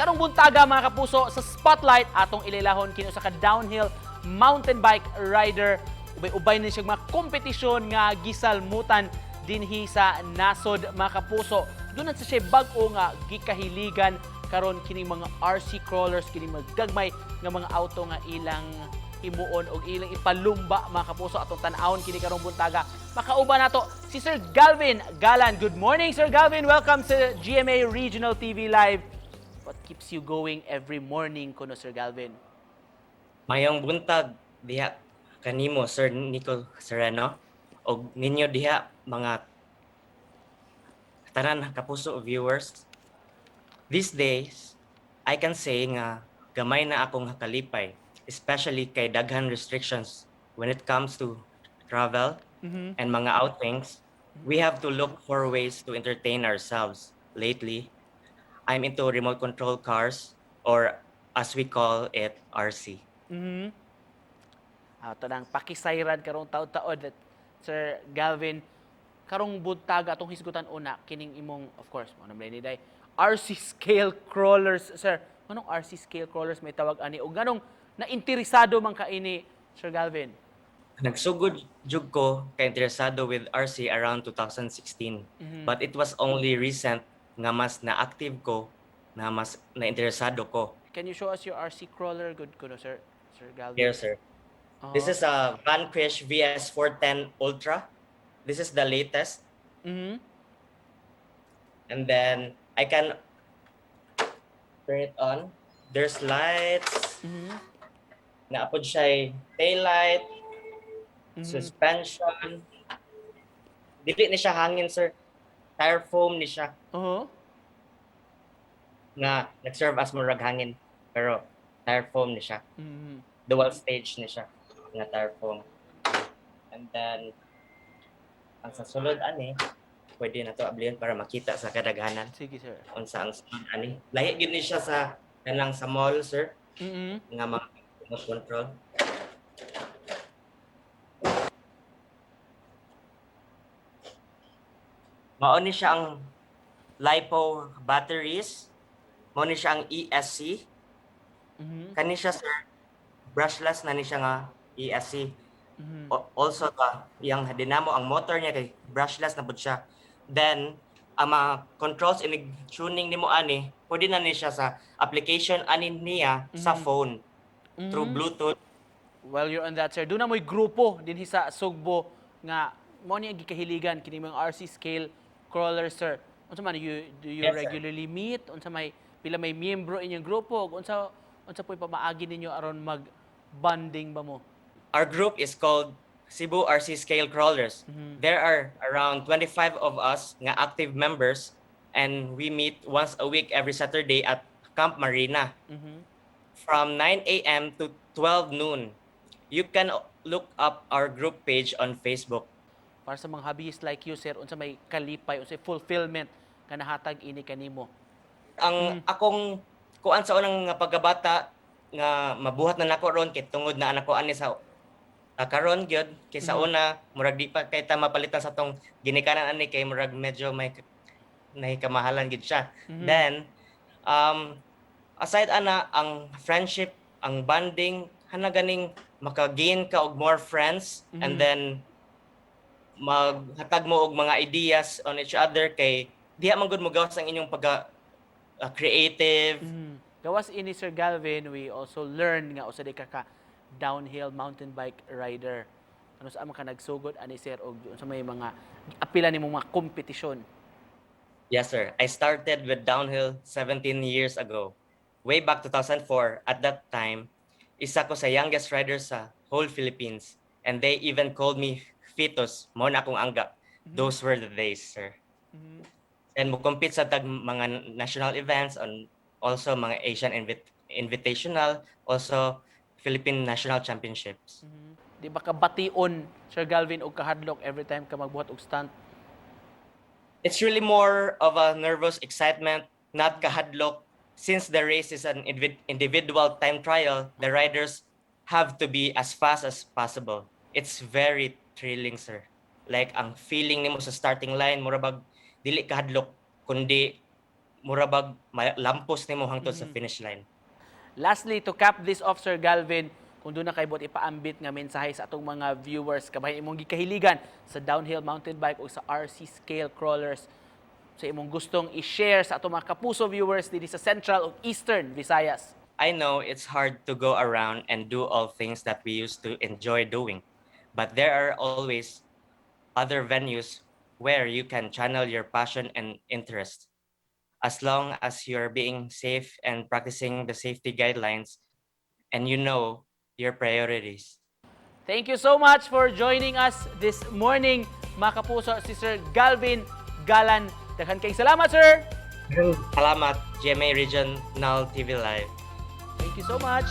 Karong buntaga, mga kapuso, sa Spotlight atong ilailahon kini usa ka downhill mountain bike rider. Ubay-ubay ni siya mga kompetisyon nga gisalmutan dinhi sa nasod, mga kapuso. Duna sa siya bag-o nga gikahiligan karon, kining mga RC crawlers, kining mga gagmay nga mga auto nga ilang himuon og ilang ipalumba, mga kapuso. Atong tan-awon kini karong buntaga. Makauban nato si Sir Galvin Galan. Good morning, Sir Galvin. Welcome sa GMA Regional TV Live. What keeps you going every morning kuno, Sir Galvin? Mayong buntag diha kanimo, Sir Nico Sereno, og ninyo diha mga tanan kapuso viewers. These days, I can say nga gamay na akong kalipay, especially kay daghan restrictions when it comes to travel and mga outings. We have to look for ways to entertain ourselves. Lately, I'm into remote control cars, or as we call it, RC. Ato nang pakisayran karong taod-taod that, Sir Galvin. Karong buntaga atong hisgutan una kining imong, of course, mo naman ni day RC scale crawlers, sir. Nganong RC scale crawlers may tawag ani ug nganong na-interesado man ka ini, Sir Galvin? Nagsugod jud ko ka interesado with RC around 2016. But it was only recent nga mas na-active ko, na mas na-interesado ko. Can you show us your RC crawler gud kuno, Sir Galvin? Here, sir. This is a Vanquish VS410 Ultra. This is the latest. And then I can turn it on. There's lights. Naa pod siya tail light, suspension. Dili ni siya hangin, sir. Tire foam ni siya nga nag-serve as murag hangin, pero tire foam ni siya. Dual stage ni siya nga tire foam. And then ang sa sulod ani, pwede na to ablihan para makita sa kadaghanan Sige, sir. Unsa ang sulod ani. Lahi gyud ni siya sa kanang sa mall, sir, nga mga remote control. Mao ni siya ang LiPo batteries. Mao ni siya ang ESC. Kani siya, sir, brushless na ni siya nga ESC. Also ka yang dinamo ang motor niya kay brushless na pud siya. Then ang mga controls, inig tuning nimo ani, pwede na ni siya sa application ani niya sa phone through Bluetooth. While you're on that, sir, duna mo'y grupo dinhi sa Sugbo nga mo ni ang gikahiligan kini mga RC scale crawler, sir. Unsa man you do you Yes, sir. Regularly meet? Unsa may pila may miyembro inyong grupo? Ug unsa po'y pamaagi ninyo aron mag bonding ba mo? Our group is called Cebu RC Scale Crawlers. There are around 25 of us nga active members, and we meet once a week every Saturday at Camp Marina from 9 a.m. to 12 noon. You can look up our group page on Facebook. Para sa mga hobbyists like you, sir, unsa may kalipay, unsa fulfillment nga nahatag ini kanimo? Ang akong kuan sa unang nga pagkabata nga mabuhat na nako ron kay tungod na anak ko ani sa karon gyud, kay sa una murag di pa kay ta mapalitan sa tong ginikanan ani kay murag medyo may nahikamahalan gid siya. Then aside ana, ang friendship, ang bonding, hana ganing maka-gain ka og more friends and then maghatag mo og mga ideas on each other kay diha man gud mo gawas ang inyong pagka creative. Gawas ini, Sir Galvin, we also learn nga usa di ka downhill mountain bike rider. Ano sa man ka nagsugod ani, sir, og unsa may mga apila nimong mga kompetisyon? Yes, sir. I started with downhill 17 years ago. Way back 2004, at that time, isa ko sa youngest riders sa whole Philippines. And they even called me Fetus. Mao na akong angga. Those were the days, sir. And mo compete sa tag mga national events on also mga Asian Invitational, also Philippine National Championships. Di ba ka bation, Sir Galvin, og kahadlok every time ka magbuhat og stunt? It's really more of a nervous excitement, not kahadlok. Since the race is an individual time trial, the riders have to be as fast as possible. It's very thrilling, sir. Like ang feeling nimo sa starting line, mura bag dili kahadlok kundi murabag lampos nimo hangtod sa finish line. Lastly, to cap this off, Sir Galvin, kung duna kay buot ipaambit nga mensahe sa atong mga viewers kabahin imong gikahiligan sa downhill mountain bike o sa RC scale crawlers, sa imong gustong i-share sa atong mga kapuso viewers dinhi sa Central ug Eastern Visayas. I know it's hard to go around and do all things that we used to enjoy doing, but there are always other venues where you can channel your passion and interest. As long as you're being safe and practicing the safety guidelines and you know your priorities. Thank you so much for joining us this morning, mga kapuso, si Sir Galvin Galan. Daghan kayong salamat, sir! Salamat, GMA Regional TV Live. Thank you so much.